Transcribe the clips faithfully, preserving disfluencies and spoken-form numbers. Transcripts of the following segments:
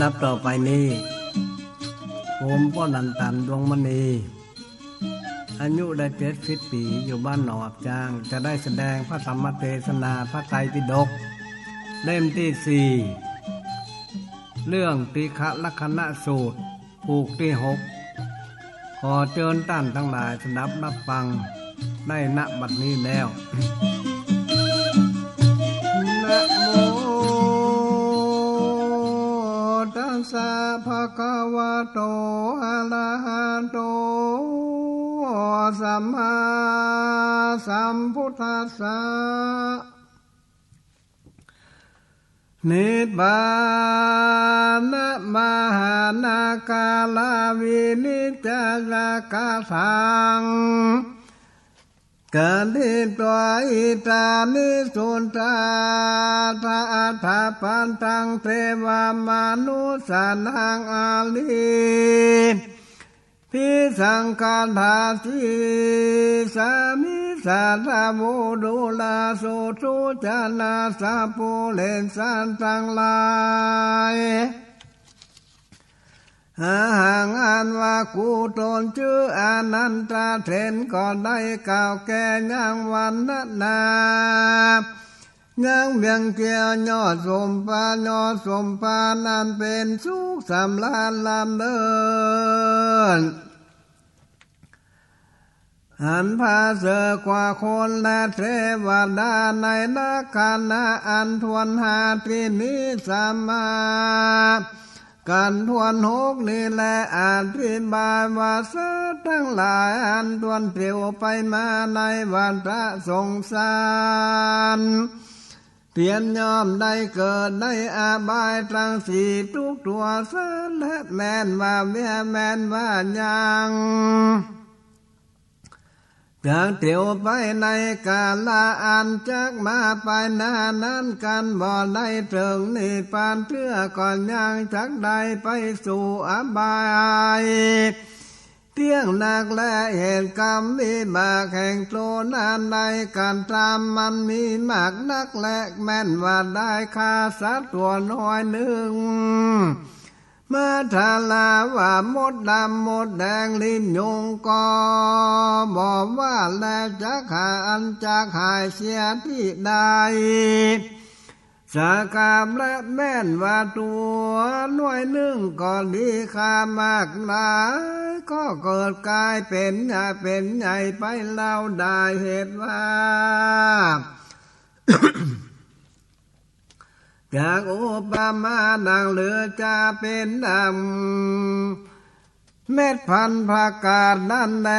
ลำดับต่อไปนี้ ผมป้อหนันตัน ดวงมณี อายุได้เจ็ดสิบปี๋ อยู่บ้านหนองอับจาง จะได้แสดงพระธรรมเทศนาพระไตรปิฎก เล่มตี้สี่ เรื่องติฆะลักขณสูตร ผูกตี้หก ขอเจิญต้านตังหลายสดับฮับฟังได้ ณ บัดนี้แล้ว นะโมตัสสะ ภะคะวะโต อะระหะโต สัมมาสัมพุทธัสสะ นิบานะมหานาคาราวินิจจยะกถัง กะถิตวา อิตานิ สุตตา ทะ อัฏฐะปัตตัง เตวะมนุสสานัง อาลี ภิสังฆาทา สีสามิ สาธะโว ดูราโส สุจานา สัพพุเรศะตังหลาย อาหัง อันว่ากูต๋นจื้ออานันทะเถรก็ได้กล่าวแก่ยังวัณณนา ยังเวียงเจียวยอดสมภาร ยอดสมภารอันเป๋นสุขสำราญล้ำเลิศ อันผาเสริฐกว่าคนและเทวดา ในลักขณะอันถ้วนห้าตี้นี้ สมา กันถ้วนหกนี้แล อธิบายว่าสัตว์ตังหลายอันถ้วนเตียวไปมาในวัฏสงสาร เตียนย่อมได้เกิดในอบายตังสี่ทุกตั๋วสัตว์ และแม่นว่าเวียน แม่นว่ายัง จักเตียวไปในกาละอันจักมาไปหน้านั้น กันบ่ได้เถิงนิพพานเตื้อ ก็ยังจักได้ไปสู่อบาย เตี้ยงนักแล เหตุกรรมวิบากแห่งต๋นอันได้กระทำมันมีมากนักแล แม่นว่าได้ฆ่าสัตว์ตั๋วน้อยนึ่ง มาทาราว่ามดดำมดแดง ลิ้นยุงก็บ่ว่าแล จักหาอันจักหายเสียตี้ใด สาคาบและแม่นว่าตั๋วน้อยนึ่งก็ดี ฆ่ามากหลายก็เกิดก๋ายเป๋นใหญ่ เป๋นใหญ่ไปเล่าได้ เหตุว่า จักอุปมาดังหรือจะเป๋นดังเม็ดพันธุ์ผักกาดนั้นแล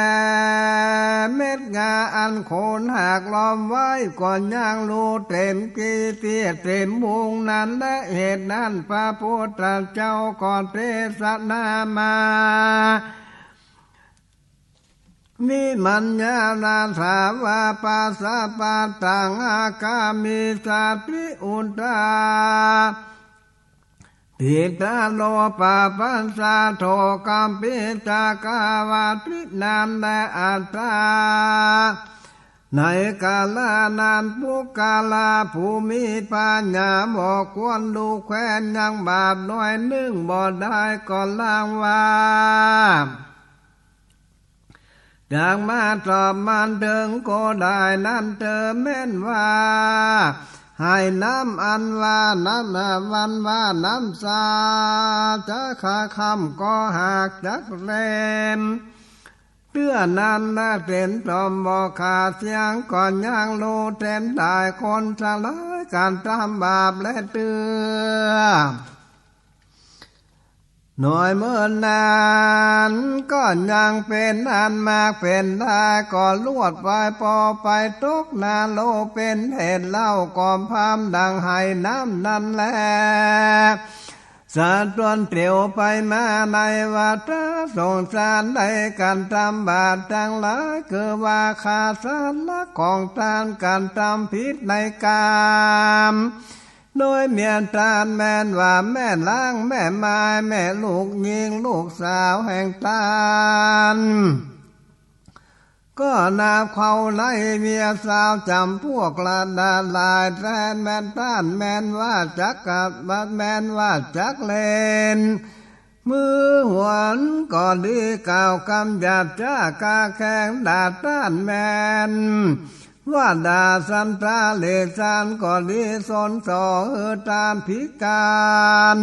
เม็ดงาอันโคนหักล้อมไว้ ก็ยังฮู้เต๋มตี้เตี้ยเต๋มมุงนั้นแล เหตุนั้นพระพุทธเจ้าก็เตสนามา วิมัญญานาถาว่า ปะสะปะตัง อาคามิสาติ อุตตา ทิตาโลปะปัสสะโท กัมปิสกาวาติ นั้นแล อัตตา ในกาละนั้น ปุคคละผู้มีปัญญา บ่ควรดูแควนยังบาปน้อยนึ่งบ่ได้ ก็ลางว่า จักมาตอบมันเถิงก็ได้นั้นเตอ แม่นว่า หายน้ำอันว่าน้ำ อันว่าน้ำสา จะขาคำก็หากจักเต็ม เตื้อนั้นนะเต็มตอมบ่ขาดเสี้ยง ก็ยังฮู้เต๋มได้คนสลายก๋านทำบาปและเตื้อ น้อยเมินนั้นก็ยังเป๋นอันมากเป๋นหลาย ก็ลวดไปปอไปตกนรกเป๋นเหตุเล่า ก็พร่ำดังหายน้ำนั้นแล สัตว์ต้วนเตียวไปมาในวัฏสงสาร ได้ก๋านทำบาปตังหลาย คือว่าฆ่าสัตว์ ลักของต้าน ก๋านทำผิดในกาม โดยเมียต้าน แม่นว่าแม่หลาง แม่หมาย แม่ลูกญิง ลูกสาวแห่งต้าน ก็ ก็นับเข้าในเมียสาวจ๋ำปวกละดาลายแต๊แม่นต้าน แม้นว่าจักกะ แม้นว่าจักเล่น มือหวนก็ดี กล่าวกำหยาบจ๊ากาแข่งด่าต้าน แม้นว่าด่าสันตาเหลกซานก็ดี สนส่อหื้อต้านพิการ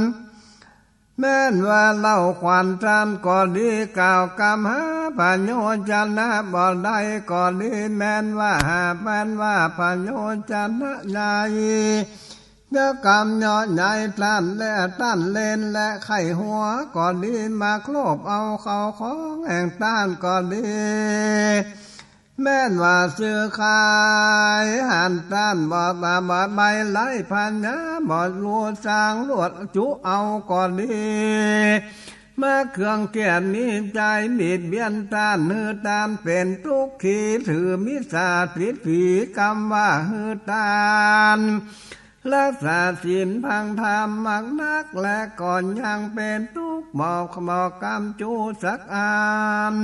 แม้นว่าเล่าขวัญต้านก็ดี กล่าวกำหาผโยชนะบ่ได้ก็ดี แม้นว่าหา แม้นว่าผโยชนะใหญ่ เยียะกำเยาะใหญ่ต้านและต้านเล่นและใค่หัวก็ดี มาโคลบเอาเข้าของแห่งต้านก็ดี แม้นว่าซื้อขายหันต้านบ่ บ่ บ่ใบไร้ปัญญา บ่ฮู้สร้างลวดจุเอาก็ดี มาเคืองเกียจมีใจ๋บีบเบียนต้าน หื้อต้านเป๋นตุ๊กข์ ขีถือมิจฉาทิฏฐิ กำว่าหื้อต้าน รักษาศีลฟังธรรมมากนัก และก็ยังเป๋นตุ๊กข์ บ่ บ่กำจูสักอัน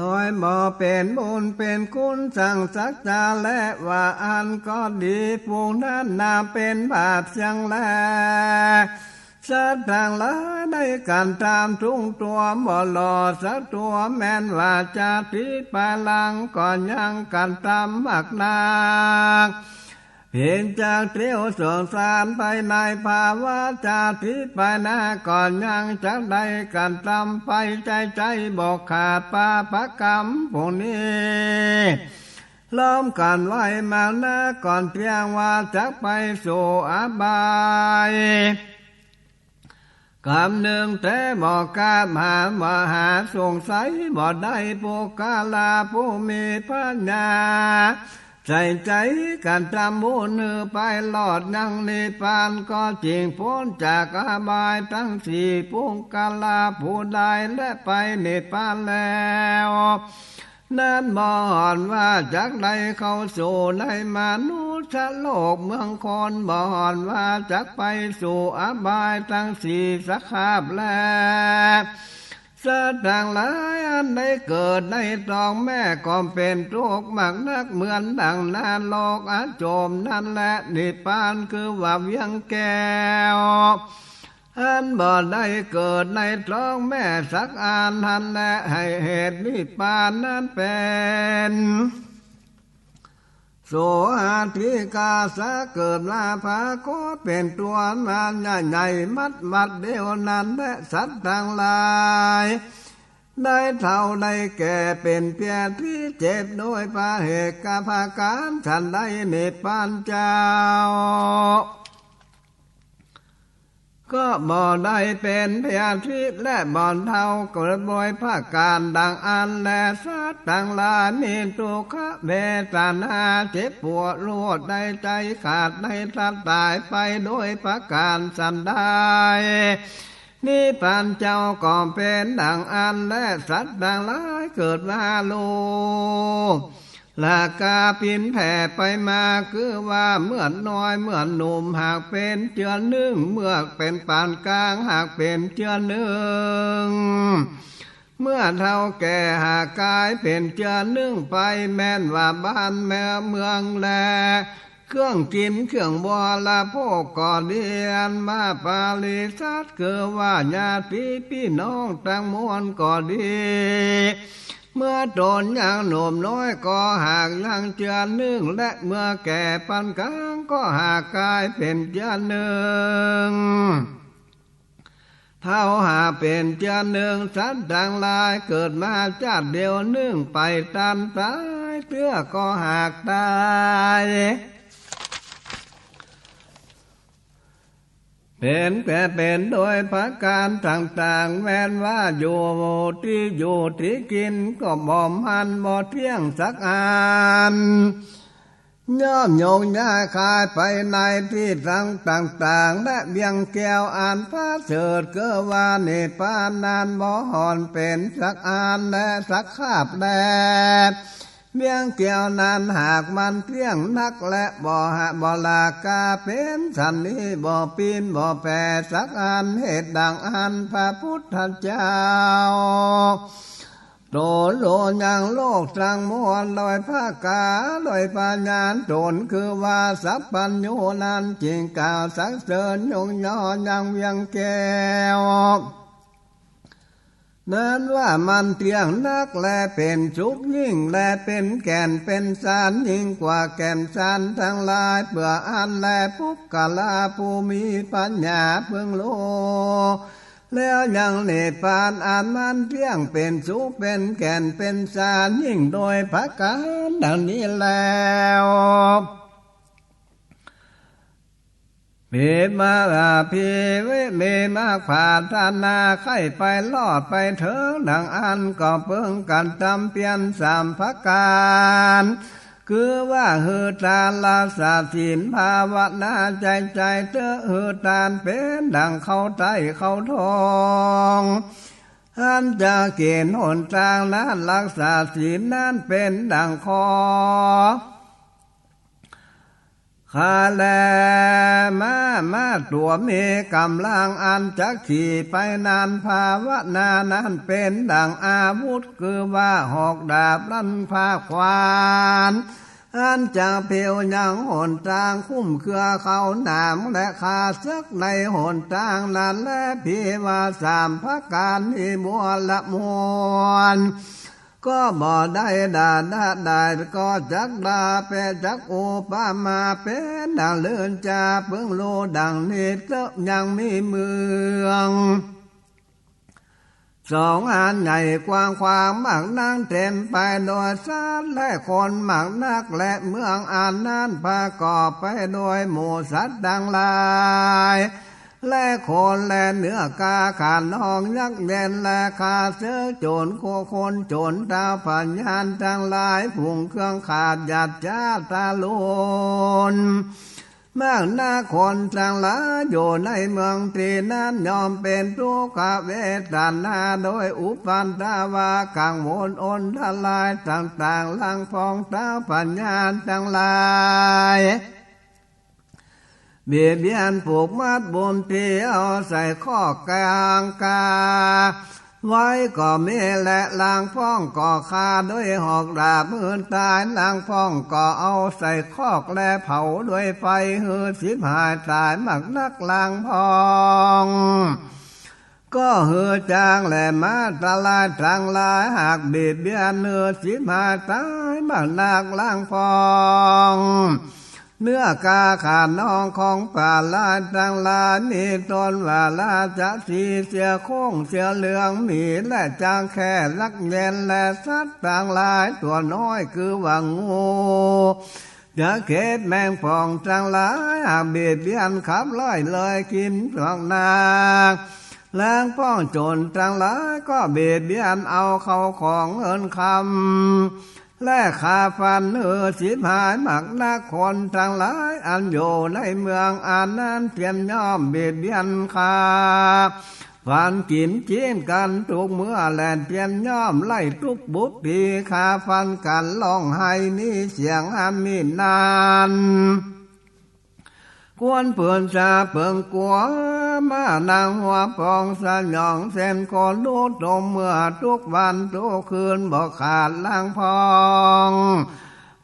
น้อยบ่เป๋นบุญเป๋นคุณสังสักจา และว่าอั้นก็ดี ผู้นั้นนาเป๋นบาปเสี้ยงแล สัตว์ตังหลายได้กระตำทุกตั๋ว บ่รอดสักตั๋ว แม้นว่าจาติไปหลังก็ยังกระตำมากนัก เป๋นจักเตียวสงสารไปในภาวะจาติไปหน้า ก็ยังจักได้กระตำไปใจ๊ใจ๊บ่ขาด ปาปะกรรมผู้นี้ ล้อมกั๋นไว้มากนัก ก่อนเตียงว่าจักไปสู่อบาย กำนึ่งแต๊บ่กล้าหา บ่หาสงสัยบ่ได้ ปุคคละผู้มีปัญญา ใส่ใจ๋กระตำบุญหื้อไปรอดยังนิพพาน ก็จิ่งป๊นจากอบายตังสี่ ปุคคละผู้ใดและไปนิพพานแล้ว นั้นบ่ห่อนว่าจักได้เข้าสู่ในมนุษย์โลกเมืองคน บ่ห่อนว่าจักไปสู่อบายตังสี่สักคาบแล สัตว์ตังหลายอันได้เกิดในต๊องแม่ก็เป๋นตุ๊กข์มากนัก เหมือนดั่งนรกอโศกนั้นแล นิพพานคือว่าเวียงแก้ว อันบ่ได้เกิดในต๊องแม่สักอันหั้นแล ให้เหตุนิพพานนั้นเป๋น โสหัตถิกาสะ เกิดมาผะโขดเป๋นตั๋วมาใหญ่ๆ มัดบัดเดียวนั้นแล สัตว์ตังหลาย ได้เฒ่าได้แก่เป๋นเปียธิเจ็บโดยผะเหตุผะก๋านฉันใด นิพพานเจ้า ก็บ่ได้เป๋นเปียธิและบ่เฒ่าเกิดโดยผะก๋านดั่งอั้นแล สัตว์ตังหลายมีทุกขเวทนา เจ็บปวดรวดได้ใจ๋ขาดได้ทัดต๋ายไปโดยผะก๋านฉันใด นิพพานเจ้าก็เป๋นดั่งอั้นแล สัตว์ตังหลายเกิดมาลูก ละกาผินแผ่ไปมา คือว่าเมื่อน้อยเมื่อหนุ่มหากเป๋นเจื้อนึ่ง เมื่อเป๋นปานก๋างหากเป๋นเจื้อนึ่ง เมื่อเฒ่าแก่หากก๋ายเป๋นเจื้อนึ่งไป แม้นว่าบ้านแม้เมืองแล เครื่องกิ๋นเครื่องบริโภคก็ดี อันว่าปริษัทคือว่าญาติปี้น้องตังมวลก็ดี เมื่อต๋นยังหนุ่มน้อยก็หากยังเจื้อนึ่ง และเมื่อแก่ปานก๋างก็หากก๋ายเป๋นเจื้อนึ่ง เฒ่าหากเป๋นเจื้อนึ่ง สัตว์ตังหลายเกิดมาจาติเดียวนึ่ง ไปตันต๋ายเตื้อก็หากต๋าย เป๋นแก่เป๋นโดยผะก๋านต่างๆ แม้นว่าอยู่ตี้อยู่ตี้กิ๋นก็บ่มั่นบ่เตี้ยงสักอัน ย่อมโยกย้ายคลายไปในตี้ต่างๆ และเวียงแก้วอันประเสริฐคือว่านิพพานนั้นบ่ห่อนเป๋นสักอันและสักคาบแล เวียงแก้วนั้นหากมันเตี้ยงนักและบ่หะ บ่ละกาเป๋นสันนี้ บ่ปิ้นบ่แปรสักอัน เหตุดั่งอั้นพระพุทธเจ้า ตนฮู้ยังโลกตังมวลโดยผะก๋า โดยปัญญาต๋นคือว่าสัพพัญญูนั้น จึงกล่าวสรรเสริญยกย่อยังเวียงแก้ว นั้นว่ามันเตี้ยงนัก และเป๋นสุขยิ่ง และเป๋นแก่นเป๋นสารยิ่งกว่าแก่นสารตังหลาย เปื้ออั้นแลปุคคละผู้มีปัญญาเปิงฮู้แล้วยังนิพพานอันมันเตี้ยง เป๋นสุขเป๋นแก่นเป๋นสารยิ่งโดยผะก๋าดังนี้แล้ว ภิมา ภิวิ มีมากปรารถนาใค่ไปรอดไปเถิงดังอั้น ก็เปิงกระตำเปียรสามประก๋าน คือว่าหื้อตาน รักษาศีล ภาวนาใจ๋ใจ๋เต๊อะ หื้อตานเป๋นดังข้าวใต้ข้าวตอง อันจะกิ๋นหนตางนั้น รักษาศีลนั้นเป๋นดังคอ ขาแล ม้า ม้าตั๋วมีก๋ำลังอันจะขี่ไปนั้น ภาวนานั้นเป๋นดังอาวุธ คือว่าหอกดาบ ลัน ผ้า ขวาน อันจะเปียวยังหนตาง คุ้มเครือเขาหนาม และข้าศึกในหนตางนั้นแล ภิมาสามประก๋านนี้มัวละมวล ก็บ่ได้ด่า ด่าได้ก็จักด่า แปลจักอุปมาเป๋นดังเลินจา เปิงฮู้ดังนี้เต๊อะ ยังมีเมืองสองอันใหญ่กว้างขวางมากนัก เต๋มไปโดยสัตว์และคนมากนัก และเมืองอันนั้นประกอบไปโดยหมู่สัตว์ตังหลาย และคน และเนื้อก๋าขาดนอง ยักษ์เย็น และข้าศึก โจ๋ร คนโจ๋ร ท้าวพญาตังหลาย ฝูงเครื่องขาด หยาดจ๊า ทารุณมากนัก คนตังหลายอยู่ในเมืองตี้นั้น ย่อมเป๋นตุ๊กขเวทนา โดยอุปัทวะ กังวลอนตรายต่างๆ หลังพ่อง ท้าวพญาตังหลาย เบียดเบียนผูกมัดบุญตี้ เอาใส่คอกก๋างก๋าไว้ก็มีแล หลังพ่องก็ฆ่าด้วยหอกดาบหื้อต๋าย หลังพ่องก็เอาใส่คอกและเผาด้วยไฟหื้อฉิบหายต๋ายมากนัก หลังพ่อง ก็หื้อจางแล ม้าทลายตังหลาย หากเบียดเบียนหื้อฉิบหายต๋ายมากนัก หลังพ่อง เนื้อก๋าขาดนองของป่าลายตังหลาย มีต้นว่าราชสีห์ เสือโคร่ง เสือเหลือง หมี และจ๊างแคระ ยักษ์เย็น และสัตว์ตังหลายตั๋วน้อย คือว่างู เสือเข็บ แมงป่องตังหลาย หากเบียดเบียนขับไล่เลยกิ๋นมากนัก หลังพ่องโจ๋รตังหลายก็เบียดเบียนเอาเข้าของเงินคำ และฆ่าฟันหื้อฉิบหายมากนัก คนตังหลายอันอยู่ในเมืองอันนั้น เตียมย่อมเบียดเบียนฆ่าฟันกิ๋นจีนกั๋นทุกเมื่อ และเตียมย่อมไล่ตุ๊กบุบตี๋ ฆ่าฟันกั๋น ฮ้องไห้มีเสียงอันมีนั้น ควรเปื้อนสาเปิงกั๋ว มานั่งหัวปองสยอง เส้นขนลุกตรงเมื่อ ทุกวันทุกคืนบ่ขาด หลังพ่อง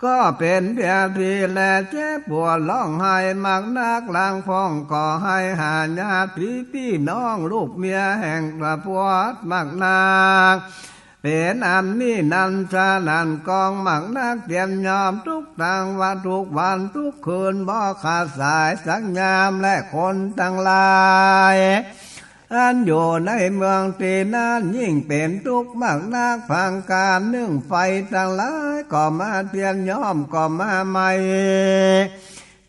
ก็เป๋นเพียงตี้แลเจ็บปวดฮ้องไห้มากนัก หลังพ่องก็ไห้หาญาติปี้น้อง ลูกเมียแห่งตะปวดมากนัก เป๋นอันนี้นั้น สนั่นก้องมากนัก เตียมย่อมตุ๊กตังวัน ทุกวันทุกคืน บ่ขาดสายสักยาม และคนตังหลายอันอยู่ในเมืองตี้นั้น ยิ่งเป๋นตุ๊กมากนัก พังก๋านนึ่งไฟตังหลายก็มาเตียมย่อม ก็มาไหม้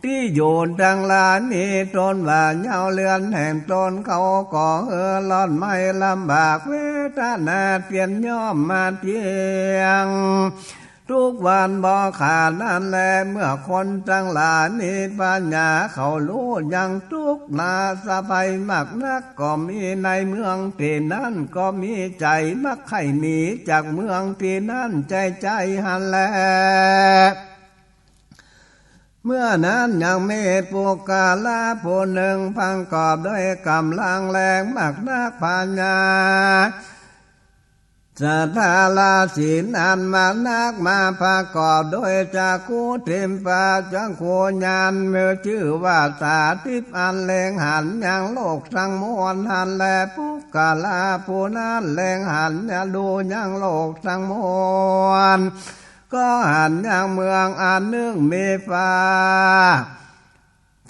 ตี้อยู่ตังหลาย มีต้นว่าเย้าเรือนแห่งต๋นเขาก็เฮอร่อนไหม้ลำบาก เวทนาเตียมย่อมมาเตียง ทุกวันบ่ขาดนั้นแล เมื่อคนตังหลายมีปัญญา เขาฮู้ยังตุ๊กนาสะภัยมากนัก ก็มีในเมืองตี้นั้น ก็มีใจ๋มักใค่หนีจากเมืองตี้นั้น ใจ๋ใจ๋หั้นแล เมื่อนั้นยังมีปุคคละผู้นึ่ง ประกอบด้วยก๋ำลังแรงมากนัก ปัญญา สาธาราศีนั้นมากนัก มาประกอบโดยจักขุ ทิพพจักขุญาณ มีจื้อว่าต๋าติ๊บอันเล็งหันยังโลกตังมวลหั้นแล ปุคคละผู้นั้นเล็งหันยังดูยังโลกตังมวล ก็หันยังเมืองอันนึ่งมีฟ้า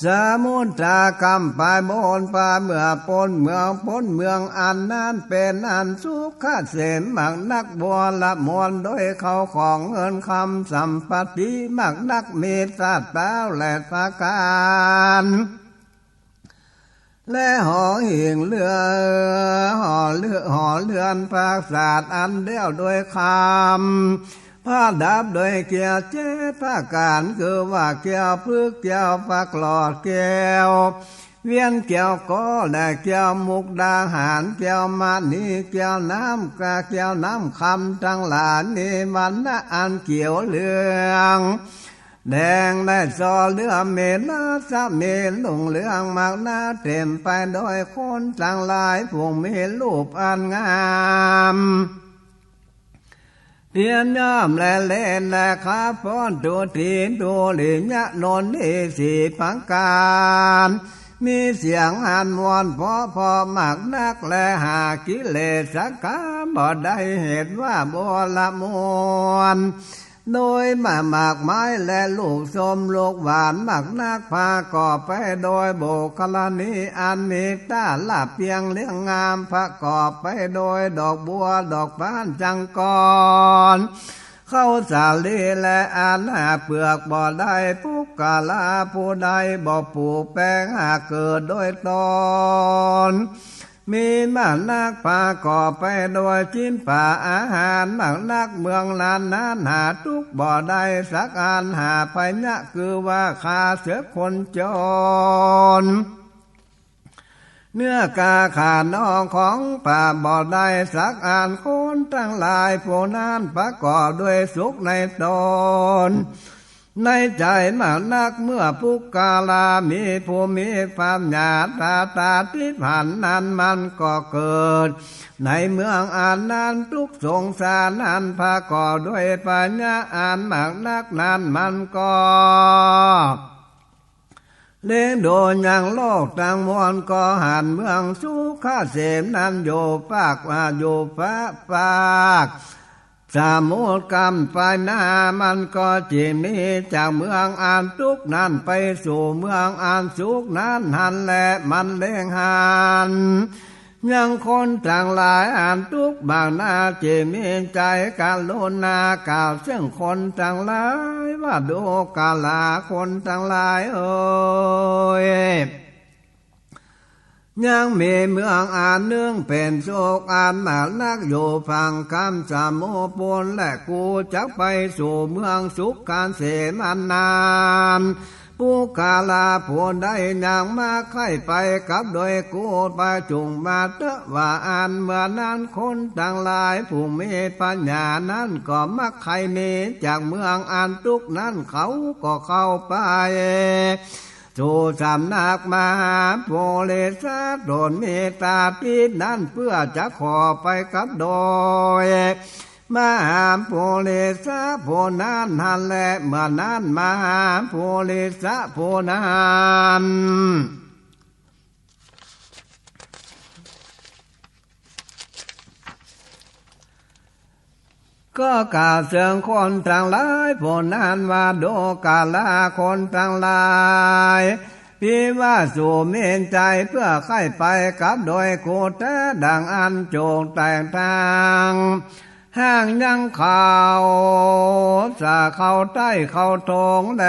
สมุทรก้ำไปบนฟ้า เมื่อป๊นเมืองป๊นเมืองอันนั้น เป๋นอันสุขเกษมมากนัก บัวละมวลโดยเข้าของเงินคำสัมปัตติมากนัก มีสัตว์เต้าและสาคาร และหอหิ้งเฮือน หอเฮือน หอเฮือนปราสาทอันเลี้ยวโดยคำ ประดับโดยเกลี้ยเจ็ดประก๋าน คือว่าเกลี้ยผึ้ง เกลี้ยปากหลอด เกลี้ยเวียน เกลี้ยกอ และเกลี้ยมุกดาหาร เกลี้ยมณี เกลี้ยน้ำกา เกลี้ยน้ำคำตังหลาย มีวรรณะอันเขียวเหลืองแดง และส่อเหลือง มีราศมีรุ่งเรืองมากนัก เต๋มไปโดยคนตังหลาย ผู้มีรูปอันงาม เพียรย่อมและเล่นและขับฟ้อน ทุติทุติยะนนทิสี่ประก๋าน มีเสียงอันม่วนเพราะเพราะมากนัก และหากิเลสกรรมบ่ได้ เหตุว่าบัวละมวล โดยมากมากไม้ และลูกส้มลูกหวานมากนัก ประกอบไปโดยบุคคลณีอันมีต้าราบเพียงเรียงงาม ประกอบไปโดยดอกบัวดอกบานจังกร ข้าวสาลีและอันหาเปลือกบ่ได้ ปุคคละผู้ใดบ่ปลูกแป้งหากเกิดโดยตน มีมากนัก ประกอบไปโดยกินป๋าอาหารมากนัก เมืองนั้นนั้นหาตุ๊กข์บ่ได้สักอัน หาภัยยะคือว่าข้าเสือคนจน เนื้อกาขาดนองของป่าบ่ได้สักอัน คนตังหลายผู้นั้นประกอบด้วยสุขในตน ในใจ๋มากนัก เมื่อปุคคละมีผู้มีปัญญาต๋าต๋าติ๊บหันนั้น มันก็เกิดในเมืองอันนั้น ตุ๊กข์สงสารนั้นประกอบด้วยภัยยะอันมากนักนั้น มันก็เล็งดูยังโลกตังมวล ก็หันเมืองสุขเกษมนั้นอยู่ปากว่าอยู่ปะปาก สมุทรก้ำไปหน้า มันก็จิหนีจากเมืองอันตุ๊กข์นั้นไปสู่เมืองอันสุขนั้นหั้นแล มันเล็งหันยังคนตังหลายอันตุ๊กข์มากหน้า จิมีใจ๋กรุณากล่าวเซิ่งคนตังหลายว่า ดูกราคนตังหลายเอ๋ย ยังมีเมืองอันนึ่งเป๋นสุขอันมากนักอยู่ฝั่งก้ำสมุทรปูน และกูจักไปสู่เมืองสุขเกษมอันนั้น ปุคคละผู้ใดยังมักใค่ไปกับโดยกู ประจุงมาเต๊อะว่าอั้น เมื่อนั้นคนตังหลายผู้มีปัญญานั้นก็มักใค่หนีจากเมืองอันตุ๊กข์นั้น เขาก็เข้าไป สู่สำนักมหาปุริสะต๋นมีต๋าติ๊บนั้น เพื่อจะขอไปกับโดยมหาปุริสะผู้นั้นหั้นแล เมื่อนั้นมหาปุริสะผู้นั้น ก็กล่าวเซิ่งคนตังหลายผู้นั้นว่า ดูกราคนตังหลาย ภิกขุสูมีใจ๋เพื่อใค่ไปกับโดยกูแต๊ดังอั้น จุ่งแต่งตางห้างยังเข้าสาเข้าใต้เข้าโถงแล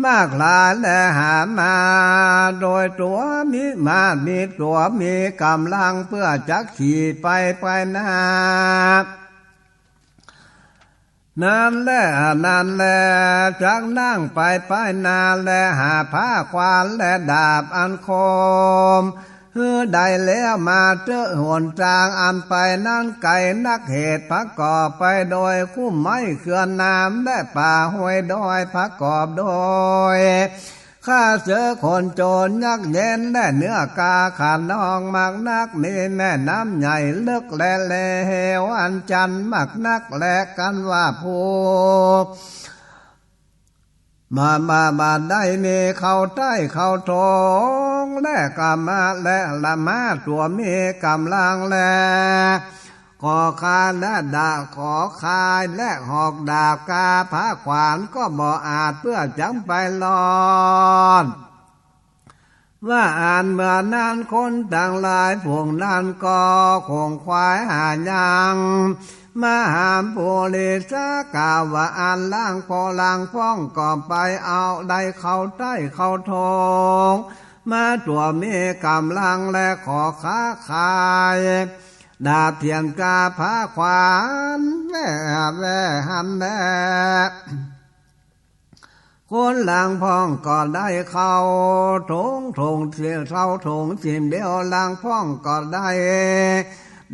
มากหลายแล หามาโดยตั๋วมีมาดมีตั๋วมีก๋ำลัง เพื่อจะขี่ไปไปหน้า นั้นแล นั้นแล จักนั่งไปไปหน้าแล หาผ้าขวานและดาบอันคม หื้อได้แล้วมาเต๊อะ หนตางอันไปนั้นไก๋นัก เหตุประกอบไปโดยคุ้มไม้เขื่อนน้ำ และป่าห้วยดอย ประกอบโดย ข้าเสวยคนโจรยักษ์เย็น และเนื้อก๋าขนองมากนัก มีแม่น้ำใหญ่เลิ็กและเลวอันจันมากนักแล กันว่าผู้ มา มา บ่ได้มีเข้าใต้เข้าโถง และก็มา และละมาตั๋วมีก๋ำลังแล ขอคายและดาบ ขอคายและหอกดาบกาผาขวานก็บ่อาจเปื้อจ๋ำไปรอด ว่าอันเมื่อนั้นคนตังหลายฝูงนั้นก็ขวนขวายหายัง มหาปุริสะกล่าวว่า อันลางพ่อง ลางพ่องก็ไปเอาได้เข้าใต้เข้าโถง มาตั๋วมีก๋ำลังและขอค้าขาย ดาบเถื่อนกาผาขวานแว่ แว่หั้นแล คนลางพ่องก็ได้เข้าโถง โถงเสี้ยง เข้าโถงสิ่งเดียว ลางพ่องก็ได้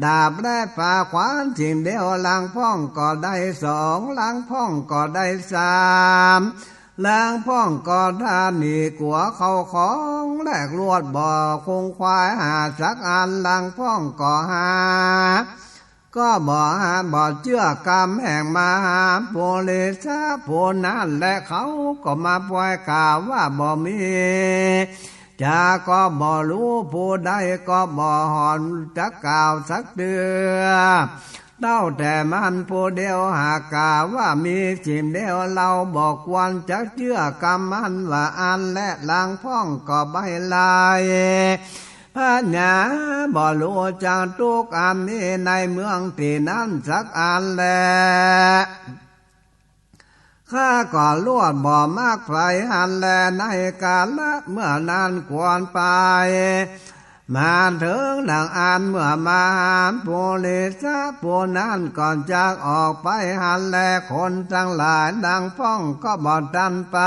ดาบและผาขวานสิ่งเดียว ลางพ่องก็ได้สอง ลางพ่องก็ได้สาม ลางพ่องก็ได้หนีกั๋วเข้าของ และลวดบ่ขวนขวายหาสักอัน ลางพ่องก็หา ก็บ่หา บ่เจื้อกำแห่งมหาปุริสะผู้นั้น และเขาก็มาป่วยกล่าวว่าบ่มี จ๋าก็บ่ฮู้ ผู้ใดก็บ่หอนจักกล่าวสักเตื้อ เต้าแต่มันผู้เดียวหากกล่าวว่ามีสิ่งเดียว เฮาบ่ควรจักเจื้อกำมันว่าอั้นแล ลางพ่องก็บ่ไหล พญาบ่ฮู้จักตุ๊กข์อันมีในเมืองตี้นั้นสักอันแล ข้าก็ลวดบ่มักใผหั้นแล ในกาละเมื่อนั้นควรไป มาเถิงดังอั้น เมื่อมหาปุริสะผู้นั้นก็จักออกไปหั้นแล คนตังหลายลางพ่องก็บ่ตันไป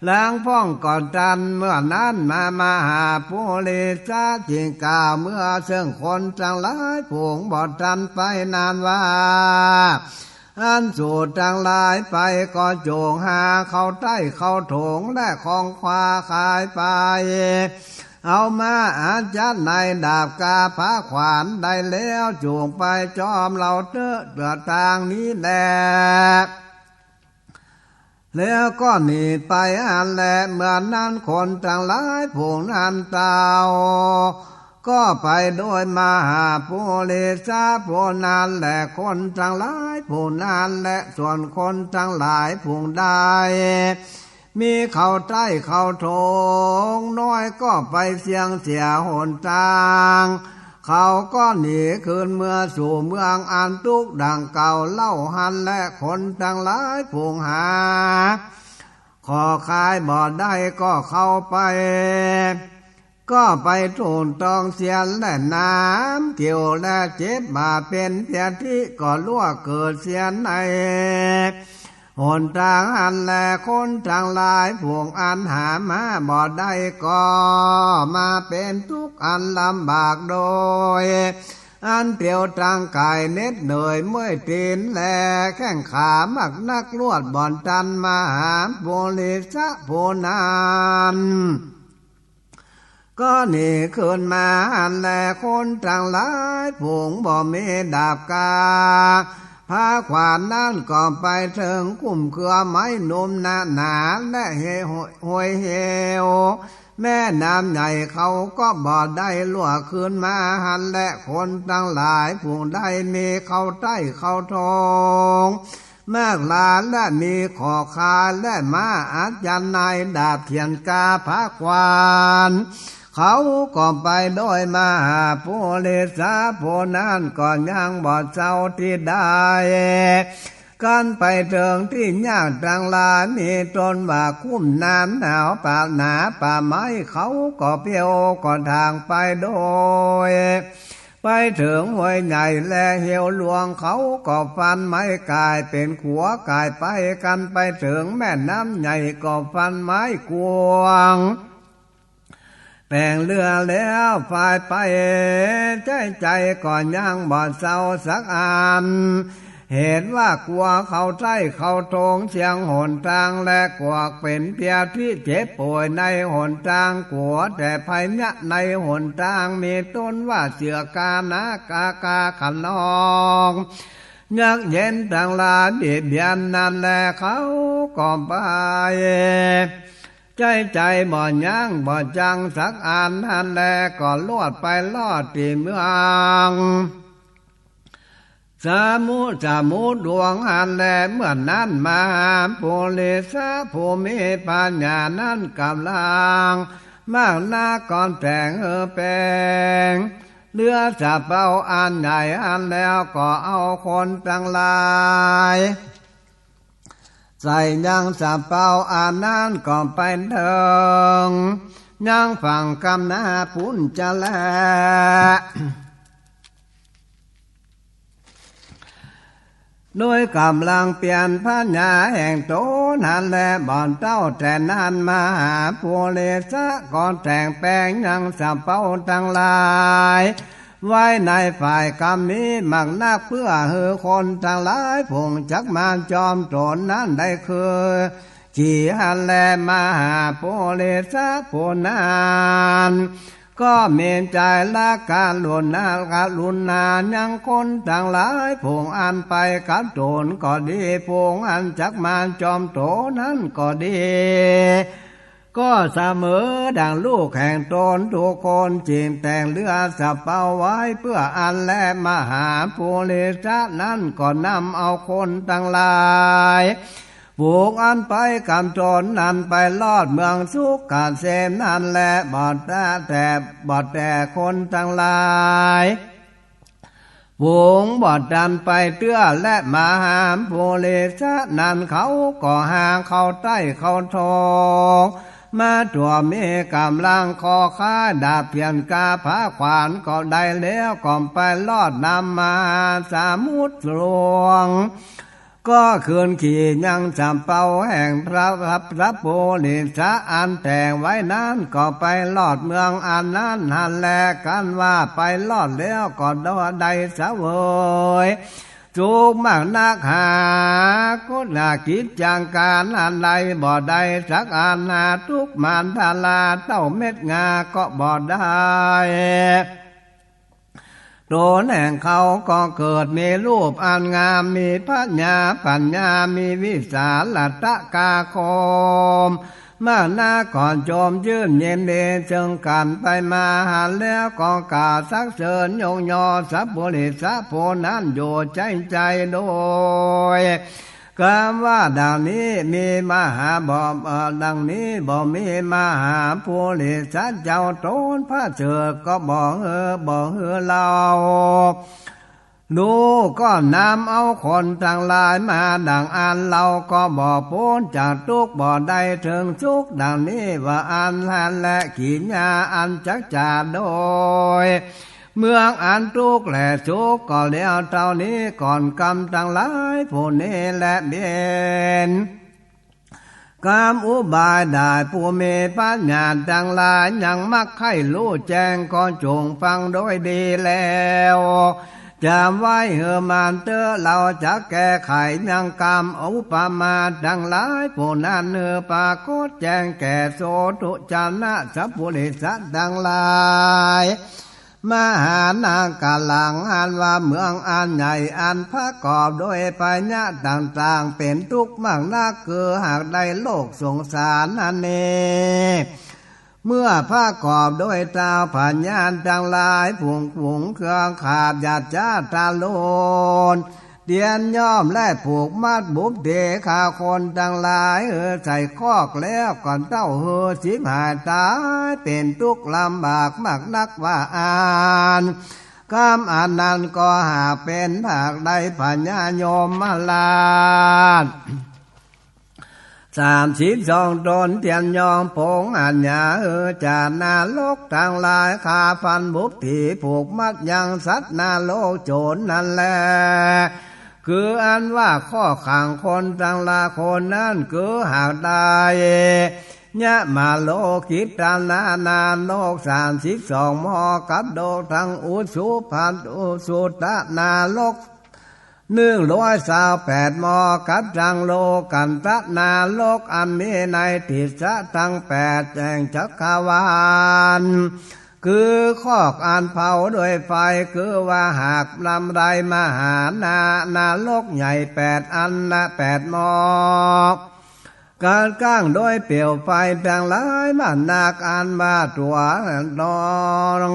ลางพ่องก็ตัน เมื่อนั้นมามหาปุริสะจึงกล่าวเมื่อเซิ่งคนตังหลายฝูงบ่ตันไปนั้นว่า อันสูตังหลายไปก็จงหาเข้าใต้เข้าโถงและของคว้าขายไป เอามาอาจันในดาบกาผาขวานได้แล้ว จงไปจอมเฮาเต๊อะ เตื้อตางนี้แล แล้วก็หนีไปหั้นแล เมื่อนั้นคนตังหลายฝูงนั้นเต้า ก็ไปโดยมหาปุริสะผู้นั้นแล คนตังหลายฝูงนั้นแล ส่วนคนตังหลายฝูงใด มีเข้าใต้เข้าโถงน้อยก็ไปเสี้ยงเสียหนตาง เขาก็หนีคืนเมือสู่เมืองอันตุ๊กข์ดังเก่าเล่าหั้นแล คนตังหลายฝูงหา ขอขายบ่ได้ก็เข้าไป ก็ไปถูกต้องเสี้ยนและน้ำเกี่ยวและเจ็บบาดเป๋นเปียธิก็ลวกเกิดเสี้ยนในหนตางหั้นแล คนตังหลายฝูงอันหามาบ่ได้ก็มาเป๋นตุ๊กข์อันลำบากโดย อันเตียวตางก๋ายเหน็ดเหนื่อยเมื่อยตี๋นและแข้งขามากนัก ลวดบ่ตัน มหาปุริสะผู้นั้น ก็หนีคืนมาหั้นแล คนตังหลายฝูงบ่มีดาบกาผาขวานนั้นก็ไปเถิงคุ้มเครือไม้หนุมหนาๆ และห้วยเหว แม่น้ำใหญ่เขาก็บ่ได้ลวกคืนมาหั้นแล คนตังหลายฝูงได้มีเข้าใต้เข้าโถงมากหลาย และมีขอคายและม้าอาจันในดาบเถื่อนกาผาขวาน เขาก็ไปโดยมหาปุริสะผู้นั้นก็ยังบ่เศร้าตี้ได้ กันไปเถิงตี้ยากตังหลาย มีต้นว่าคุ้มน้ำหนาวป่าหนาป่าไม้ เขาก็เปียวก็ถ่างไปโดย ไปเถิงห้วยใหญ่และเหวหลวง เขาก็ฟันไม้ก๋ายเป๋นขัวก๋ายไป กันไปเถิงแม่น้ำใหญ่ก็ฟันไม้กวาง แป๋งเฮือแล้วพายไป ใจ๊ใจ๋ก็ยังบ่เศร้าสักอัน เหตุว่ากลัวเข้าใต้เข้าโถงเสี้ยงหนตาง และกลัวเป๋นเปียที่เจ็บป่วยในหนตาง กลัวแต่ภัยยะในหนตาง มีต้นว่าเสือ กา นา กา กา ขนอง ยักษ์เย็นตังหลายเบียดเบียนนั้นแล เขาก็ไป ใจ๊ใจ๋บ่ยั้งบ่จั้งสักอันนั้นแล ก็ลวดไปลอดตี้เมือง สมุทร สมุทรหลวงหั้นแล เมื่อนั้นมหาปุริสะผู้มีปัญญานั้นก๋ำลังมากนักก็แต่งหื้อเป๋นเฮือสะเปาอันใหญ่หั้นแล้ว ก็เอาคนตังหลาย ใส่ยังสะเปาอันนั้นก็ไปเถิงยังฝั่งกำนาปุ้นจะแล โดยก๋ำลังเปียรปัญญาแห่งต๋นหั้นแล บ่เต้าแต่นั้นมหาปุริสะก็แต่งแป๋งยังสะเปาตังหลาย ไว้ในฝ่ายกำนี้มากนัก เปื้อหื้อคนตังหลายฝูงจักมารจอมต๋นนั้นได้คือ ขี่หั้นแล มหาปุริสะผู้นั้น ก็มีใจ๋ละกรุณา กรุณายังคนตังหลายฝูงอันไปกับต๋นก็ดี ฝูงอันจักมารจอมต๋นนั้นก็ดี ก็เสมอดังลูกแห่งต๋นกู้คน จึงแต่งเฮือสะเปาไว้เปื้ออั้นแล มหาปุริสะนั้นก็นำเอาคนตังหลาย ฝูงอันไปกับต๋นนั้นไปลอดเมืองสุขเกษมนั้นแล บ่แต่ บ่แต่คนตังหลาย ฝูงบ่ตันไปเตื้อ และมหาปุริสะนั้นเขาก็หาเข้าใต้เข้าโถง มาตั๋วมีก๋ำลังคอค้ายดาบเผียนกาผ้าขวานก็ได้แล้ว ก็ไปลอดน้ำมหาสมุทรหลวง ก็คืนขี่ยังสะเปาแห่งพระ พระปุริสะอันแต่งไว้นั้น ก็ไปลอดเมืองอันนั้นหั้นแล กันว่าไปลอดแล้วก็ได้เสวยสุขมากนัก หากุศลกิจจังก๋านอันใดบ่ได้สักอัน หาตุ๊กข์มานทาราเต้าเม็ดงาก็บ่ได้ ต๋นแห่งเขาก็เกิดมีรูปอันงาม มีผญา ผญา มีวิสาละตะกาคม มากนักก็ชมจื้นยินดีเซิงกั๋นไปมา หันแล้วก็กล่าวสรรเสริญยกยอสัพปุริสะผู้นั้นอยู่ใจ๋ใจ๋โดย กำว่าดังนี้มีมหาบ่ เอ่อ ดังนี้บ่มีมหาปุริสะเจ้าต๋นประเสริฐก็บ่หื้อ บ่หื้อเฮา ดูก่อน นำเอาคนตังหลายมาดังอั้น เฮาก็บ่ป๊นจากตุ๊กข์ บ่ได้เถิงสุข ดังนี้ว่าอั้นหั้นแล กิริยาอันจักจ๋าโดย เมืองอันตุ๊กข์และสุขก็แล้วเต้านี้ก่อน กำตังหลายผู้นี้แลเป๋นกำอุบายได้ ผู้มีผญาตังหลายยังมักใค่ฮู้แจ้งก็จงฟังโดยดีแล้วจ๋ำไว้หื้อมั่นเต๊อะ เฮาจะแก้ไขยังกำอุปมาตังหลายผู้นั้นหื้อปรากฏแจ้งแก่โสตุชนะสัพปุริสะตังหลาย มหานครหลังอันว่าเมืองอันใหญ่อันประกอบโดยภัยยะต่างๆ เป๋นตุ๊กข์มากนัก คือหากได้โลกสงสารนั้นเอง เมื่อประกอบโดยท้าวผญาตังหลาย ฝูงๆ เครือขาบญาติญาติตระกูล เตียนย่อมและผูกมัดบุพเต ฆ่าคนตังหลายหื้อใส่คอกแล้วก็เต้าหื้อฉิบหายต๋าย เป๋นตุ๊กข์ลำบากมากนักว่าอั้น กำอันนั้นก็หากเป๋นภาคใด ผญายมราชสามสิบสองต๋นเตียนยอมปงอาญาหื้อจากนรกตังหลาย ฆ่าฟันบุพผี ผูกมัดยังสัตว์นรกโจรนั้นแล คืออันว่าข้อขังคนตังหลายคนนั้น คือหากได้ยมโลกิตนานรกสามสิบสองหม้อ กับโลกตังอุสุพัน อุสุตนรก นึ่งร้อยซาวแปดหม้อ กั๋นตังโลกั๋นตะนรก อันมีในทิศะตังแปดแห่งจักรวาล คือคอกอันเผาด้วยไฟ คือว่าหากนำได้มหานา นรกใหญ่แปดอันนะ แปดหม้อ กั๋นก้างด้วยเปลวไฟตังหลายมากนัก อันว่าตั๋วหนอง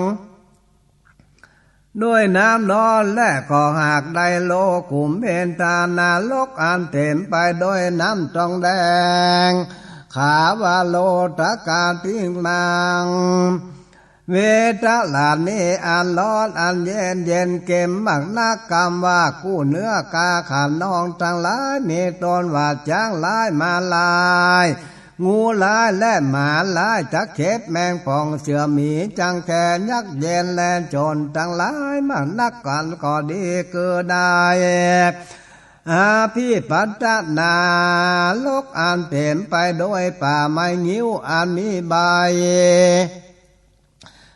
ด้วยน้ำร้อน และก็หากได้โลกุมเบญจานรก อันเต๋มไปด้วยน้ำตองแดง ขาวโลตกาติมัง เวทะละนี้อันร้อนอันเย็น เย็นเก็มมากนัก กำว่ากู้เนื้อกาขันน้องตังหลาย มีต้นว่าจ๊างร้ายม้าลาย งูร้ายและหมาร้าย ตะเข็บแมงป่อง เสือหมีจ๊างแค ยักษ์เย็นและโจรตังหลายมากนัก กั๋นก็ดีคือได้ อภิปัตตนรก อันเต๋มไปด้วยป่าไม้งิ้วอันมีใบ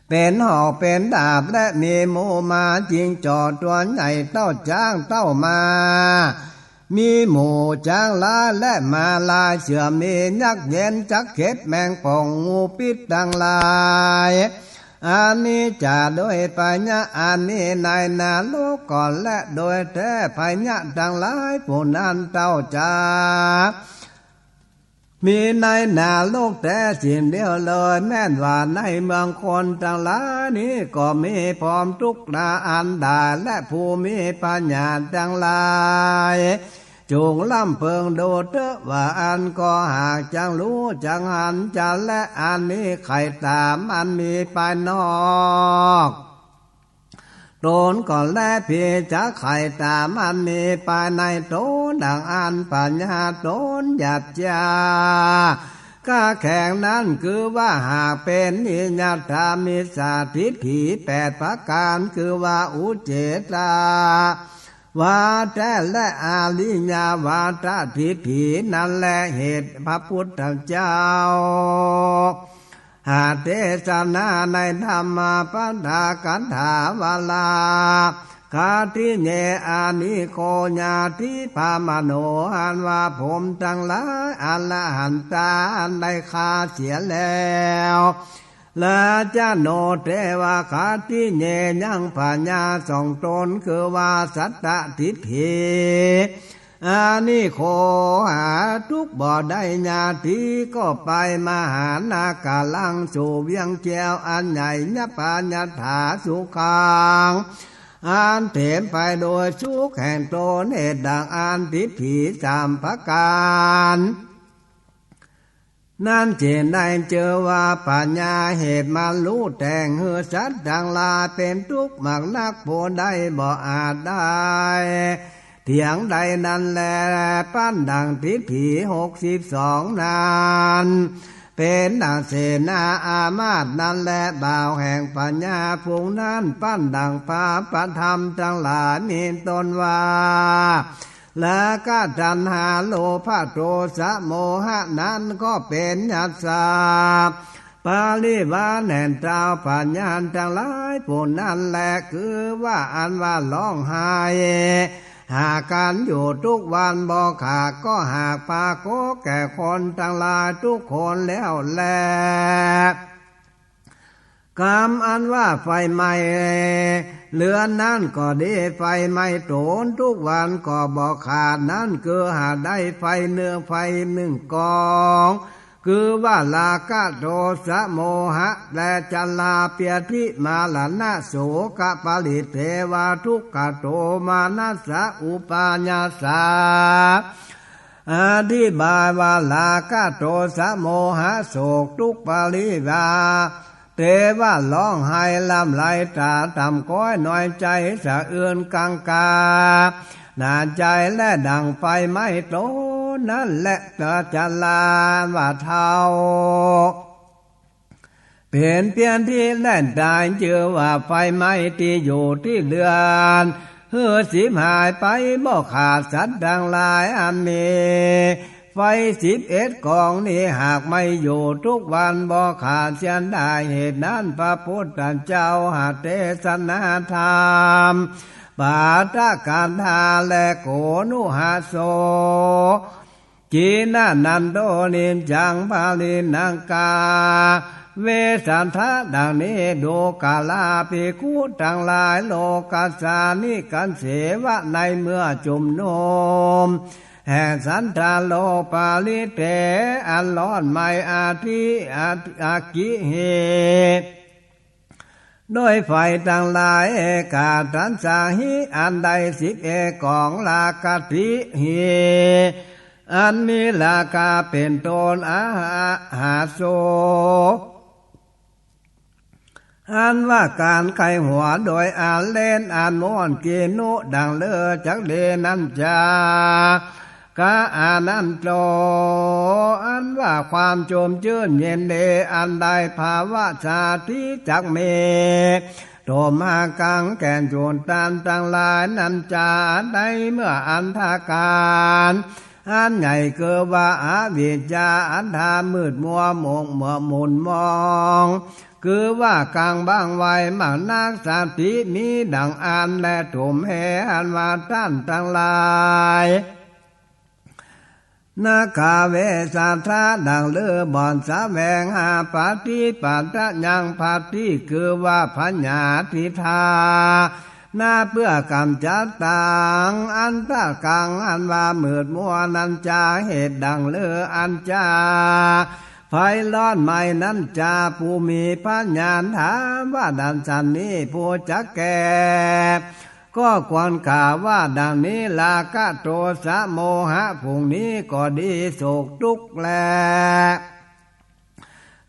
เป๋นหอกเป๋นดาบ และมีหมู่ม้าจิงจ๋อตั๋วใหญ่ เต้าจ๊างเต้าม้า มีหมู่จ๊างร้ายและม้าร้าย เสือหมียักษ์เย็น ตะเข็บแมงป่อง งูพิษตังหลาย อันนี้จะด้วยพยาอันนี้ในนรกก่อน และโดยแต๊พยาตังหลายผู้นั้นเต้าจะ มีในนรกแต๊สิ่งเดียวเลย แม่นว่าในเมืองคนตังหลายนี้ก็มีพร้อมตุ๊กนาอันดา และผู้มีพยาตังหลาย จุ่งร่ำเปิงดูเต๊อะว่าอั้น ก็หากจักฮู้จักหันจะแลอันนี้ไขต๋ามอันมีภายนอก ต๋นก่อนแล เพื่อจะไขต๋ามอันมีภายในต๋น ดังอันพยาต๋นหยาบจ๊า กล้าแข็งนั้น คือว่าหากเป๋นนิยตามิจฉาทิฏฐิแปดประก๋าน คือว่าอุจเฉทวาทะและอริยวาทะทิฏฐินั้นแล เหตุพระพุทธเจ้า หากเตสนาในธรรมปาฐกถาวารา คติเย อานิโค ญาติพามาโน อันว่าผมตังหลาย อรหันตาอันได้ฆ่าเสียแล้ว ราชโน เตวะ คติเย ยังพยาสองต๋น คือว่าสัตตทิฏฐิ อานิโค หาทุกข์บ่ได้ ญาติก็ไป มหานครัง สู่เวียงแก้วอันใหญ่ ยะปะยะถาสุขัง อันเต๋มไปโดยสุขแห่งต๋น เหตุดังอันทิฏฐิสามประก๋าน นั้นจึ่งได้จื้อว่าพยา เหตุมันรู้แต่งหื้อสัตว์ตังหลายเป๋นตุ๊กข์มากนัก ผู้ใดบ่อาจได้เถียงได้นั้นแล ปั้นดั่งทิฏฐิหกสิบสองนั้น เป๋นดั่งเสนาอามาตย์นั้นแล บ่าวแห่งพยาฝูงนั้น ปั้นดั่งพระประธรรมตังหลาย มีต้นว่า ราคะ ตัณหา โลภะ โทสะ โมหะ นั้นก็เป๋นยัสสะ บริวารแห่งเต้าพยาตังหลายผู้นั้นแล คือว่าอันว่าฮ้องไห้หากั๋นอยู่ทุกวันบ่ขาด ก็หากปรากฏแก่คนตังหลายทุกคนแล้วแล กำอันว่าไฟไหม้เฮือนนั้นก็ดี ไฟไหม้ต๋นทุกวันก็บ่ขาด นั้นคือหากได้ไฟเนื้อไฟนึ่งกอง คือว่าราคะ โทสะ โมหะ และชลา พยาธิ มรณะ โสกะ ปริเทวะ ทุกขะ โทมนัสสะ อุปายาสา อธิบายว่าราคะ โทสะ โมหะ โศก ทุกข์ ปริเทวะ เทวะฮ้องไห้ร่ำไรต๋าต่ำก้อยน้อยใจ๋สะอื้นกังขา หน้าใจ๋และดั่งไฟไหม้ต๋นนั้นแล เตอะ ชลาว่าเฒ่า เป๋นเพี้ยนตี้แล่นต๋าย จื้อว่าไฟไหม้ตี้อยู่ตี้เฮือน หื้อสิบหายไปบ่ขาด สัตว์ตังหลายอันมีไฟสิบเอ็ดกองนี้ หากไหม้อยู่ทุกวันบ่ขาดเสียได้ เหตุนั้นพระพุทธเจ้าหากเตสนาธรรม ปาทกทาและโกณุหาโส จินนันโท นิจจัง ปริณังกา เวสสัทธะ ดังนี้ ดูกราภิกขุตังหลาย โลกัสสานิ กันเสวะ ในเมื่อจุมนุม แห่งสัทธาโลก ปริตเถ อันร้อนไหม้ อธิ อ อกิเห ด้วยไฟตังหลาย เอกัสสัสสาหิ อันได้สิบเอกกอง ลาคะติหิ อันมีราคะเป๋นต้น อาหาโส อันว่าก๋านใค่หัวโดยอันเล่นอันม่วน กิณุ ดังเลือจักดีนั้นจา กะ อานันโท อันว่าความจุ่มจื้นเย็นดี อันได้ภาวะสาธิจักมี โตมากัง แก่นจุตันตังหลายนั้นจา ในเมื่ออันธการ อันใหญ่คือว่าอวิชชา อันธามืดมัวหมกหมัวหมุนมอง คือว่ากั๋งบังไว้มากนัก สติมีดังอั้นแล ถุมเห อันว่าต้านตังหลาย นาคา เวสสัทธะ ดังลือบ่อนแสวงหา ปฏิปัตตยัง ปฏิ คือว่าผญาทิฏฐา นา เปื้อกำจัดตัง อันธกัง อันว่ามืดมัวนั้นจา เหตุดังลืออันจา ไฟร้อนไหม้นั้นจา ผู้มีผญาณถามว่าดังสันนี้ ผู้จักแก้ ก็ควรกล่าวว่าดังนี้ ราคะ โทสะ โมหะ ฝูงนี้ก็ดี โศกตุ๊กข์แล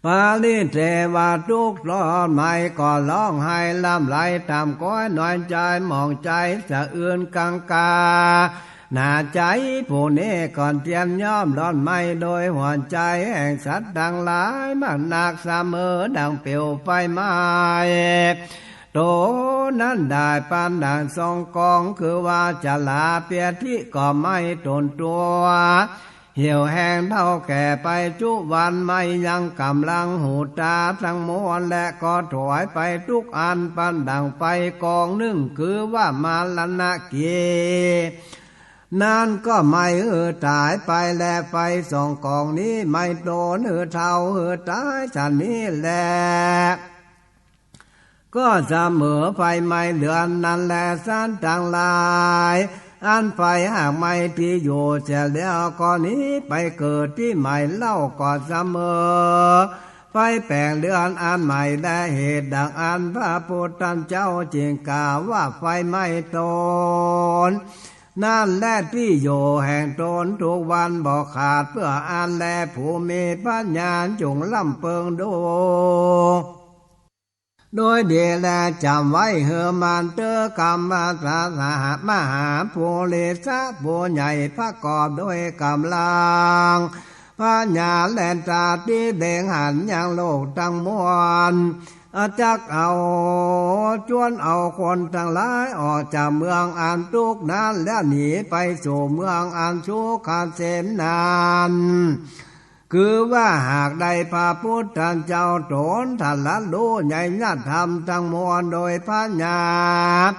ปริเทวะ ทุกข์ร้อนไหม้ ก็ฮ้องไห้ร่ำไร ถ่ำก๊อยน้อยใจ๋ หมองใจ๋ สะอื้นกังขา หนาใจ๋ ผู้นี้ก็เตียนย่อมร้อนไหม้ โดยหัวใจ๋แห่งสัตว์ตังหลายมากนัก เสมอดังเปลวไฟไหม้ โตนั้นได้ปานดังสองกอง คือว่าชราพยาธิก็ไหม้ตนตัว เหี่ยวแห้งเฒ่าแก่ไปจุวัน ไหม้ยังก๋ำลังหูต๋าตังมวล และก็ถวายไปทุกอัน ปานดังไฟกองนึ่ง คือว่ามรณะเก นั้นก็ไหม้หื้อต๋ายไป และไฟสองกองนี้ไหม้ตนหื้อเฒ่าหื้อต๋ายสันนี้แล ก็เสมอไฟไหม้เดือนนั้นแล สัตว์ตังหลาย อันไฟหากไหม้ตี้อยู่เสียแล้ว ก็หนีไปเกิดตี้ใหม่เล่า ก็เสมอไฟแป๋งเดือนอันใหม่แล เหตุดังอั้นพระพุทธเจ้าจึงกล่าวว่าไฟไหม้ตน นั้นแลตี้อยู่แห่งตนทุกวันบ่ขาด เปื้ออั้นแลผู้มีผญาณจงร่ำเปิงดู โดยดีแลจ๋ำไว้หื้อมั่นเต๊อะ กัมมัสสะ มหาปุริสะ ผู้ใหญ่ประกอบโดยก๋ำลังผญาณและต๋าตี้เล็งหันยังโลกตังมวล อาจักเอา จวนเอาคนตังหลายออกจากเมืองอันตุ๊กข์นั้น แล้วหนีไปสู่เมืองอันสุขเกษมนั้น คือว่าหากได้พระพุทธเจ้าตนตรัสฮู้ใหญ่ญาติธรรมตังมวลโดยผญาณ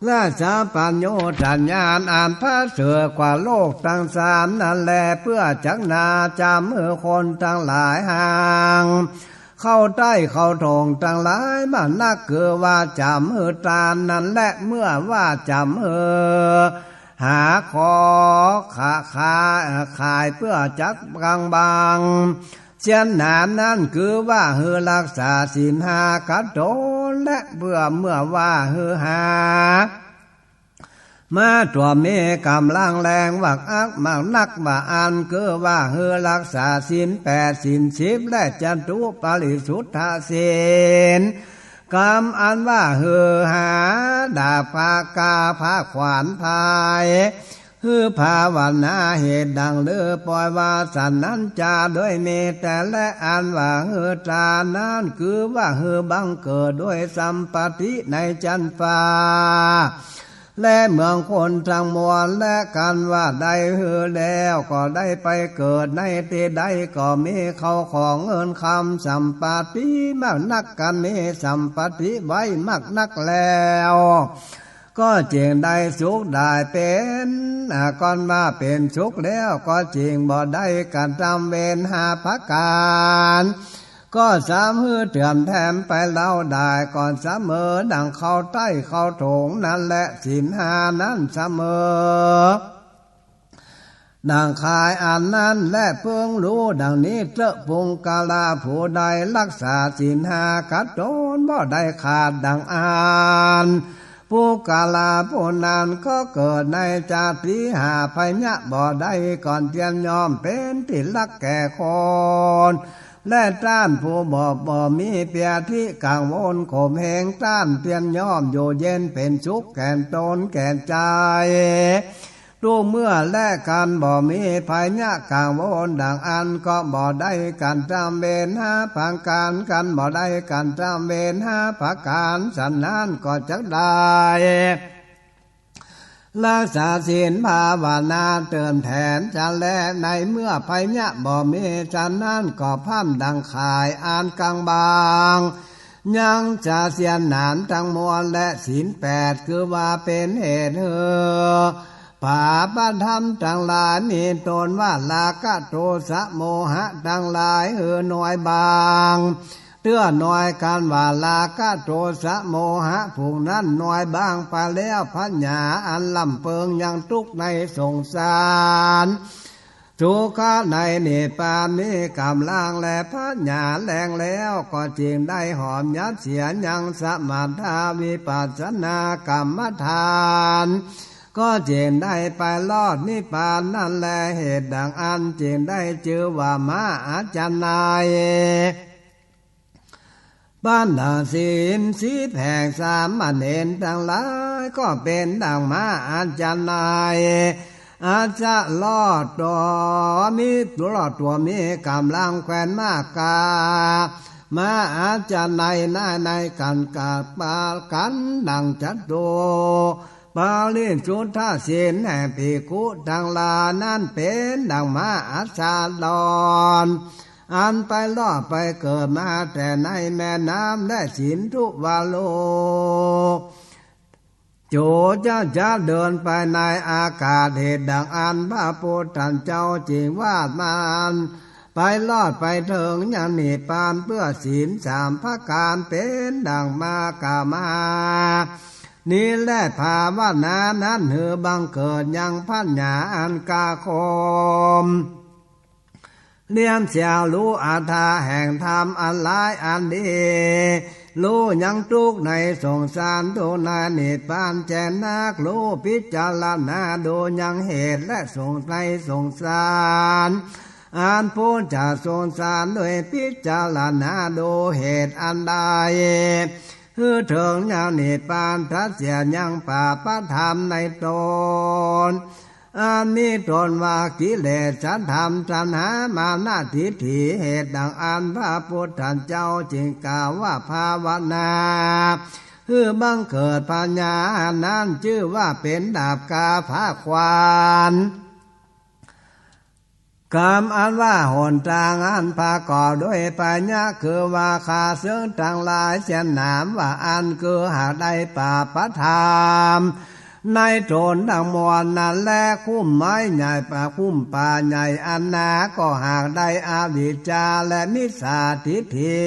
และสัพพัญญูตญาณอันประเสริฐกว่าโลกตังสามนั้นแล เปื้อจักหนาจ๋ำหื้อคนตังหลายห่าง เข้าใต้เข้าโถ่งตังหลายมากนัก คือว่าจ๋ำหื้อตานนั้นแล เมื่อว่าจ๋ำหื้อหาขอขา ขา ขายเปื้อจักกังบัง เสี้ยนหนามนั้น คือว่าหื้อรักษาศีลห้ากั๋บตน และเปื้อเมื่อว่าหื้อหา มาตั๋วมีก๋ำลังแรงวักอักมากนักว่าอั้น คือว่าหื้อรักษาศีลแปดศีลสิบ และจตุปาริสุทธศีล กำอันว่าหื้อหาดาบผ้ากาผ้าขวานพาย หื้อภาวนาเหตุดังลือปอยว่าสันนั้นจา โดยมีแต่และอันว่าหื้อตานนั้น คือว่าหื้อบังเกิดโดยสัมปัตติในจั๊นฟ้า และเมืองคนตังมวล และกันว่าได้หื้อแล้วก็ได้ไปเกิดในตี้ใดก็มีเข้าของเงินคำสัมปัตติมากนัก กันมีสัมปัตติไว้มากนักแล้ว ก็จึ่งได้สุขได้เป๋น อ่า ก่อนว่าเป๋นสุขแล้ว ก็จึ่งบ่ได้กระทำเวรห้าประก๋าน ก็สำหื้อเติมแถมไปเล่าได้ ก็เสมอดังเข้าใต้เข้าถุงนั้นแล ศีลห้านั้นเสมอ ดังคายอันนั้นแล เปิงฮู้ดังนี้เต๊อะ ปุคคละผู้ใดฮักษาศีลห้ากั๋ดต๋นบ่ได้ขาดดังอั้น ปุคคละผู้นั้นก็เกิดในจาติห้าภัยยะบ่ได้ ก่อนเตียนย่อมเป๋นตี้ฮักแก่คน และต้านผู้บ่ บ่มีเปียธิกังวลข่มเหง ต้านเตียนย่อมอยู่เย็นเป๋นสุขแก่ต๋นแก่ใจ๋ ทุกเมื่อ และกันบ่มีภัยยะกังวลดังอั้น ก็บ่ได้กระทำเวรห้าประก๋าน กันบ่ได้กระทำเวรห้าประก๋าน สันนั้นก็จักได้ฮักษาศีลภาวนาเติมแถมจะแล ในเมื่อภัยยะบ่มี สันนั้นก็พร่ำดังข่ายอันกั๋งบ่าง ยังจะเสี้ยนหนามตังมวล และศีลแปดคือว่าเป๋นเหตุหื้อ บาปธรรมตังหลายมีต้นว่าราคะโทสะโมหะตังหลายหื้อน้อยบาง เตื้อน้อย กันว่าราคะโทสะโมหะฝูงนั้นน้อยบางไปแล้ว ผญาอันล่ำเปิงยังตุ๊กข์ในสงสาร สุขะในนิพพานมีก๋ำลัง และผญาแฮงแล้ว ก็จึ่งได้หอมยัดเสียยังสมถะวิปัสสนากรรมฐาน ก็จึ่งได้ไปรอดนิพพานนั้นแล เหตุดังอั้นจึ่งได้จื้อว่ามหาอาชนะ ปั๋นดาศีลสิบแห่งสามเณรตังหลาย ก็เป๋นดังมหาอาชนะ อาจจะรอดตั๋วมีตั๋ว รอดตั๋วมีก๋ำลังแคว้นมคธา มหาอาชนะใน ในกั๋นกั๋บปากั๋นดังจัตุ ปาริสุทธศีลแห่งภิกขุตังหลายนั้นเป๋นดังมหาสาดอน อันไปรอดไปเกิดมาแต่ในแม่น้ำและสินธุวาโล จุจะจะเดินไปในอากาศ เหตุดังอั้นพระพุทธเจ้าจึงว่ามันไปรอดไปเถิงยังนิพพานเปื้อศีลสามประก๋านเป๋นดังมากล่าวมา นี้แลภาวนานั้นหื้อบังเกิดยังผญาอันกล้าคม เลี้ยงเสียฮู้อัตถะแห่งธรรมอันหลายอันดี ฮู้ยังตุ๊กข์ในสงสาร ตุ๊กข์ในนิพพานแจ้งนัก ฮู้พิจารณาดูยังเหตุและสงในสงสาร อันป๊นจากสงสารโดยพิจารณาดูเหตุอันใด หื้อเถิงยังนิพพาน ตัดเสียยังบาปธรรมในต๋น อันมีต้นว่ากิเลสธรรม ตัณหา มานะ ทิฏฐิ เหตุดังอั้นพระพุทธเจ้าจึงกล่าวว่าภาวนา หื้อบังเกิดผญานั้นจื้อว่าเป๋นดาบกล้าผ้าควัน กำอันว่าหนตางอันประกอบด้วยผญะ คือว่าข้าศึกตังหลายเสี้ยนหนามว่าอั้น คือหากได้บาปธรรมในต๋นตังมวลนั้นแล คุ้มไม้ใหญ่ป่า คุ้มป่าใหญ่อันหนา ก็หากได้อวิชชาและมิจฉาทิฏฐิ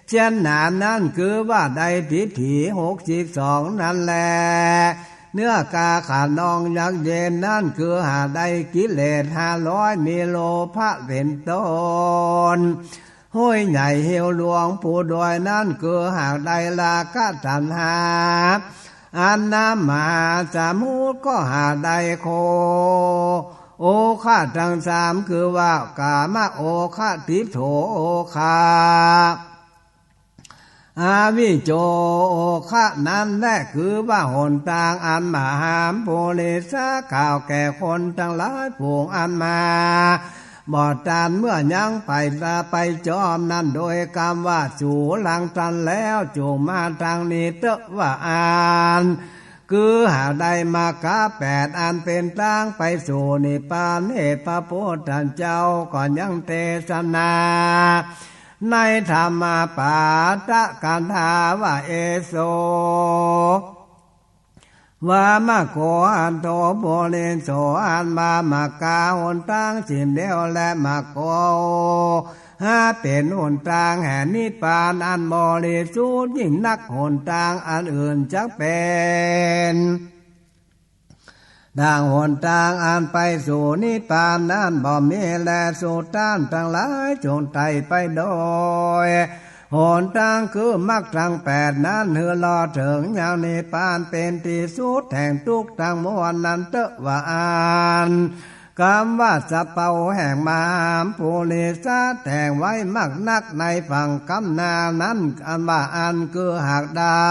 เสี้ยนหนามนั้นคือว่าได้ทิฏฐิหกสิบสองนั้นแล เนื้อกล้าขาดนองเยือกเย็นนั้นคือหากได้กิเลสห้าร้อย มีโลภะเป๋นต้น ห้วยใหญ่เหี่ยวหลวงปูดอยนั้นคือหากได้ราคะตัณหา อันน้ำมหาสมุทร ก็หากได้โค โอฆะตังสาม คือว่ากามโอฆะ ทิฏโฐโอฆะ อวิชโชโอฆะนั้นแล คือว่าหนตางอันมหาปุริสะกล่าวแก่คนตังหลายฝูงอันมาบ่ตัน เมื่อยังไปละไปจอมนั้นโดยกำว่า สูหลังตันแล้วจุ่งมาตางนี้เต๊อะ ว่าอั้น คือหากได้มรรคแปดอันเป๋นตางไปสู่นิพพาน เหตุพระพุทธเจ้าก็ยังเตสนา ในธรรมปาฐกถาว่า เอโส วามะโก หันโต ปุริโส อันว่ามรรคาหนตางสิ้นเดียวแล มะโก หาเป๋นหนตางแห่งนิพพานอันบริสุทธิ์ยิ่งนัก หนตางอันอื่นจักเป๋นดั่งหนตางอันไปสู่นิพพานนั้นบ่มีแล สูต้านตังหลายจงไต่ไปโดย หนตางคือมรรคตังแปดนั้น หื้อรอดเถิงยังนิพพานเป๋นตี้สุดแห่งตุ๊กข์ตังมวลนั้นเต๊อะ ว่าอั้น กำว่าสะเปาแห่งมหาปุริสะแต่งไว้มากนักในฝั่งก้ำหน้านั้น อันว่าอั้นคือหากได้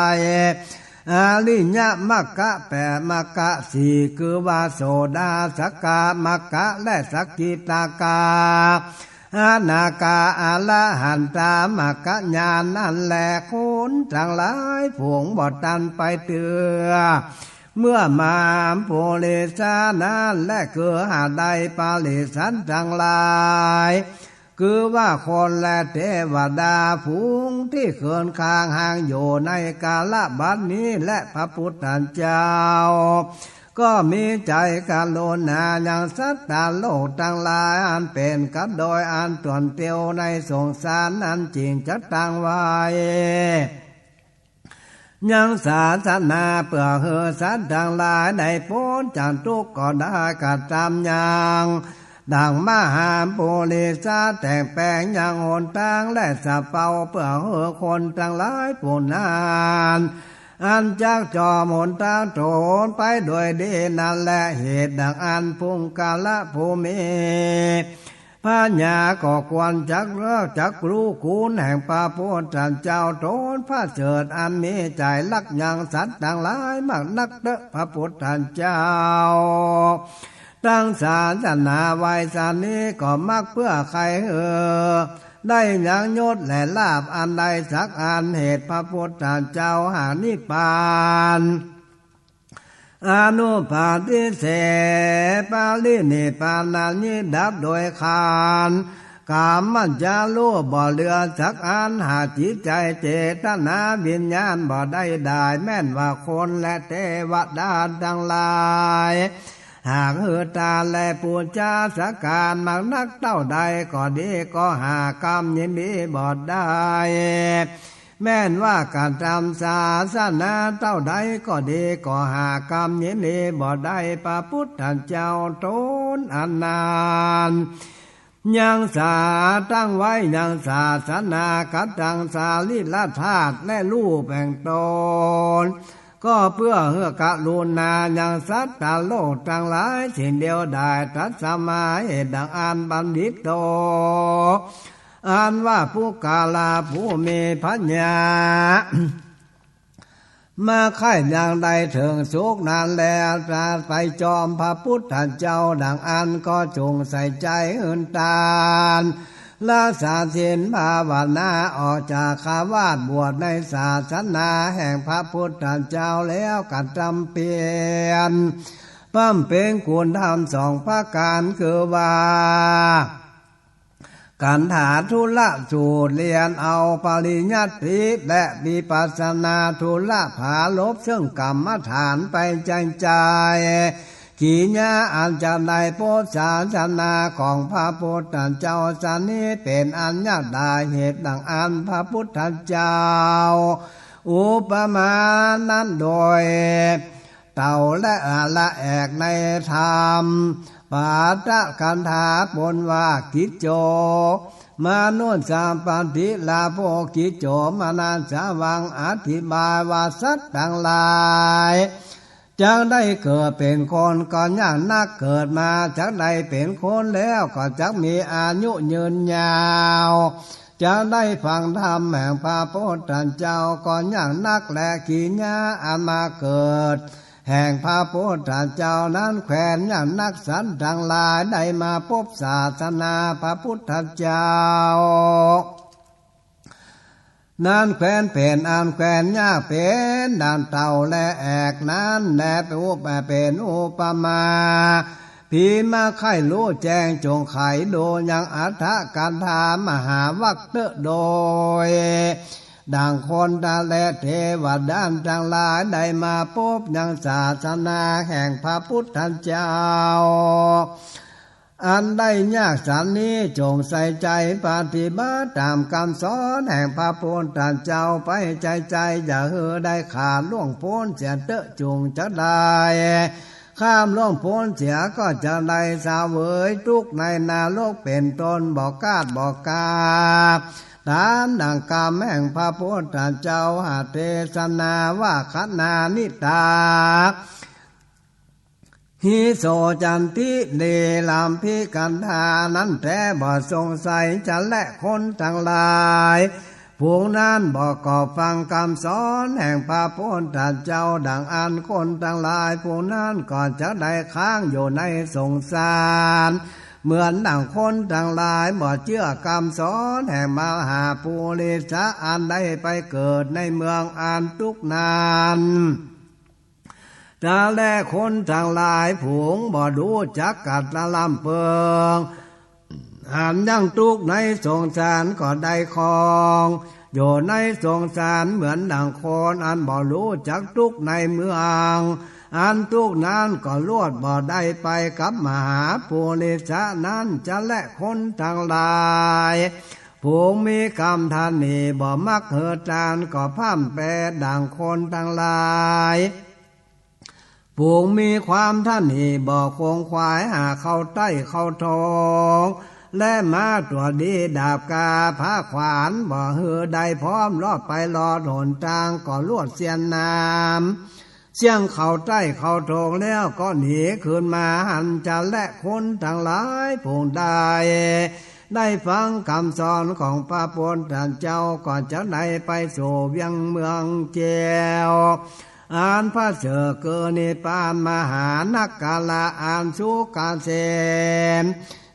อริยมรรคแปด มรรคสี่ คือว่าโสดา สกทามรรคและสกิทาคา อนาคา อรหันตมรรคญาณนั้นแล คนตังหลายฝูงบ่ตันไปเตื้อ เมื่อมหาปุริสะนั้นแล คือหากได้ปริสันตังหลาย คือว่าคนและเตวดาฝูงตี้เคินคางหางอยู่ในกาละบัดนี้แล พระปุทธเจ้า ก็มีใจ๋กรุณายังสัตว์โลกตังหลาย อันเป๋นกัตโดยอันต้วนเตียวในสงสารนั้น จึงจักตั้งไว้ ยังศาสนาเปื้อหื้อสัตว์ตังหลายได้ป๊นจากตุ๊กข์ก็ได้กระตำยัง ดั่งมหาปุริสะแต่งแป๋งยังหนตางและสะเปา เปื้อหื้อคนตังหลายผู้นั้น อันจักจอมหนตางตนไปโดยดีนั้นแล เหตุดั่งอั้นปุคคละผู้มี ปัญญาก็ควรจักเลิกจักฮู้คุณแห่งพระปุทธเจ้าต๋นประเสริฐ อันมีใจ๋ฮักยังสัตว์ตังหลายมากนักเต๊อะ พระปุทธเจ้า ตั้งศาสนาไว้สันนี้ก็มักเปื้อใค่หื้อได้ยังยศและลาภอันใดสักอัน เหตุพระปุทธเจ้าหากนิพพาน อนุปาทิเสส ปรินิพพานานิดับโดยขันธ์ กามัจจรูปบ่เหลือสักอัน หากจิตใจ๋เจตนาวิญญาณบ่ได้ได้ แม่นว่าคนและเตวดาตังหลาย หากหื้อตานและปู๋จาสักการะมากนักเต้าใดก็ดี ก็หากกำยินดีบ่ได้ แม่นว่ากระตำศาสนาเต้าใดก็ดี ก็หากกำยินดีบ่ได้ พระปุทธเจ้าต๋นอันนั้น ยังสาตั้งไว้ยังศาสนากตัง สรีระธาตุและรูปแห่งต๋น ก็เปื้อหื้อกรุณายังสัตว์โลกตังหลายสิ่งเดียวได้ ตัสมา เหตุดั่งอั้น บัณฑิโต อันว่าปุคคละผู้มีปัญญา มาใค่ยังได้เถิงสุขนั้นแล้ว จะไปจอมพระปุทธเจ้าดั่งอั้นก็จงใส่ใจ๋หื้อตาน รักษาศีลภาวนา ออกจากฆราวาสบวชในศาสนาแห่งพระปุทธเจ้าแล้ว กระตำเปียร บำเพ็ญคุณธรรมสองประก๋าน คือว่า คันธาทุระสูตร เฮียนเอาปริยัติและวิปัสสนาทุระ ผาลบเซิ่งกรรมฐานไปใจ้ๆ กิริยาอันจะได้ปบศาสนาของพระปุทธเจ้าสันนี้เป๋นอันยากได้ เหตุดั่งอั้นพระปุทธเจ้า อุปมานั้นโดย เต่าและอาละแอกในธรรม ปาทะกันถาปนว่า กิจโจ มนุสสาปฏิลาโภ กิจโจ มนัสสาวัง อธิบายว่าสัตว์ตังหลาย จักได้เกิดเป๋นคนก็ยากนัก เกิดมาจักได้เป๋นคนแล้วก็จักมีอายุยืนยาว จักได้ฟังธรรมแห่งพระปุทธเจ้าก็ยากนักแล กิริยาอันมาเกิดแห่งพระปุทธเจ้านั้นแควนยากนัก สัตว์ตังหลายได้มาปบศาสนาพระปุทธเจ้านั้นแควนเป๋นอันแควนยาก เป๋นดั่งเต่าและแอกนั้นแล เป๋นอุปมา ผีมาใค่ฮู้แจ้งจงไขดูยังอัฏฐกถามหาวรรคเต๊อะ โดย ดั่งคนและเตวดาตังหลายได้มาปบยังศาสนาแห่งพระปุทธเจ้า อันได้ยากสันนี้ จงใส่ใจ๋ปฏิบัติต๋ามกำสอนแห่งพระปุทธเจ้าไปใจ๋ๆ อย่าหื้อได้ขาดล่วงป๊นเสียเต๊อะ จุ่งจะได้ข้ามล่วงป๊นเสีย ก็จะได้เสวยตุ๊กข์ในนรกเป๋นต้น บ่ก๊าดบ่กา ต๋ามดั่งกำแห่งพระปุทธเจ้าหากเตสนาว่า ขณานิตา หิโสจันติ เนรมภิกขันธา นั้นแต๊บ่สงสัยจะแลคนตังหลาย ฝูงนั้นบ่ก็ฟังกำสอนแห่งพระปุทธเจ้า ดั่งอั้นคนตังหลายฝูงนั้นก็จะได้ค้างอยู่ในสงสาร เหมือนดั่งคนตังหลายบ่เจื้อกำสอนแห่งมหาปุริสะ อันได้ไปเกิดในเมืองอันตุ๊กข์นั้น จะแลคนตังหลายฝูงบ่ฮู้จักกั๋นละลำเปิง อันยังตุ๊กข์ในสงสารก็ได้ครอง อยู่ในสงสารเหมือนดั่งคนอันบ่ฮู้จักตุ๊กข์ในเมืองอันตุ๊กข์นั้น ก็ลวดบ่ได้ไปกับมหาปุริสะนั้น จะแลคนตังหลาย ฝูงมีกำตระหนี่บ่มักหื้อตาน ก็พร่ำเป๋นดั่งคนตังหลาย ฝูงมีความตระหนี่บ่ขวนขวายหาเข้าใต้เข้าตรงและมาตั๋วดีดาบกล้าผ้าขวาน บ่หื้อได้พร้อมลอดไปลอดหนตาง ก็ลวดเสี้ยงน้ำ เสี้ยงเข้าใต้เข้าตรงแล้วก็หนีคืนมาหั้น จะแลคนตังหลายฝูงใดได้ฟังกำสอนของพระปุทธเจ้า ก็จะได้ไปสู่เวียงเมืองแก้ว อันประเสริฐคือนิพพานมหานคระอันสุขเกษม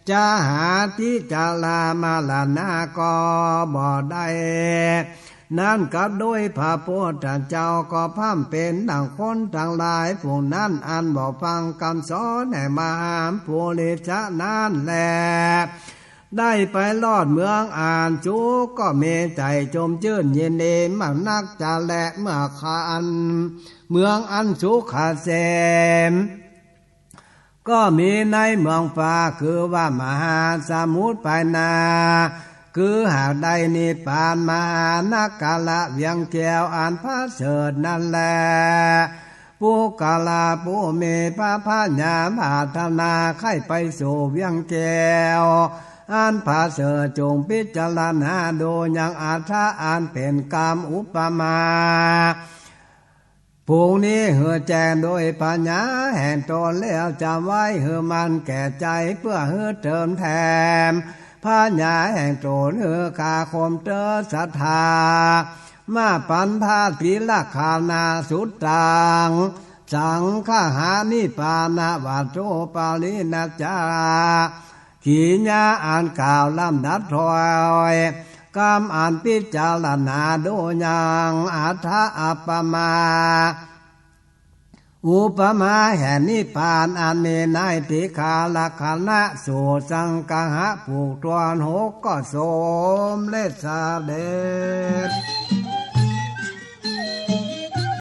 จะหาตี้จรามรณะก็บ่ได้ นั้นกับด้วยพระปุทธเจ้าก็พร่ำเป๋นดั่งคนตังหลายฝูงนั้น อันบ่ฟังกำสอนแห่งมหาปุริสะนั้นแล ได้ไปลอดเมืองอันสุข ก็มีใจ๋จมจื้นยินดีมากนัก จะแลเมืองอัน เมืองอันสุขเกษม ก็มีในเมืองฟ้า คือว่ามหาสมุทรไปนา คือหากได้นิพพานมหานคระเวียงแก้วอันประเสริฐนั้นแล ปุคคละผู้มีพระปัญญาปรารถนาใค่ไปสู่เวียงแก้วอันประเสริฐ จงพิจารณาดูยังอัฏฐะอันเป๋นกำอุปมา ฝูงนี้หื้อแจ้งโดยปัญญาแห่งตนแล้ว จะไว้หื้อมั่นแก่ใจ๋ เปื้อหื้อเติมแถมปัญญาแห่งตน หื้อคาคมเตอศรัทธา มาปันทาติลักขณาสุตตัง สังคหานิพพานวัตถุปริณาจา กิริยาอันกล่าวลำดับถ้อยกำอันพิจารณาดูยังอัฏฐะอัปปมา อุปมาแห่งนิพพานอันมีในติขาลักขณะสูตร สังคหะผูกถ้วนหกก็สมเร็จเสด็จ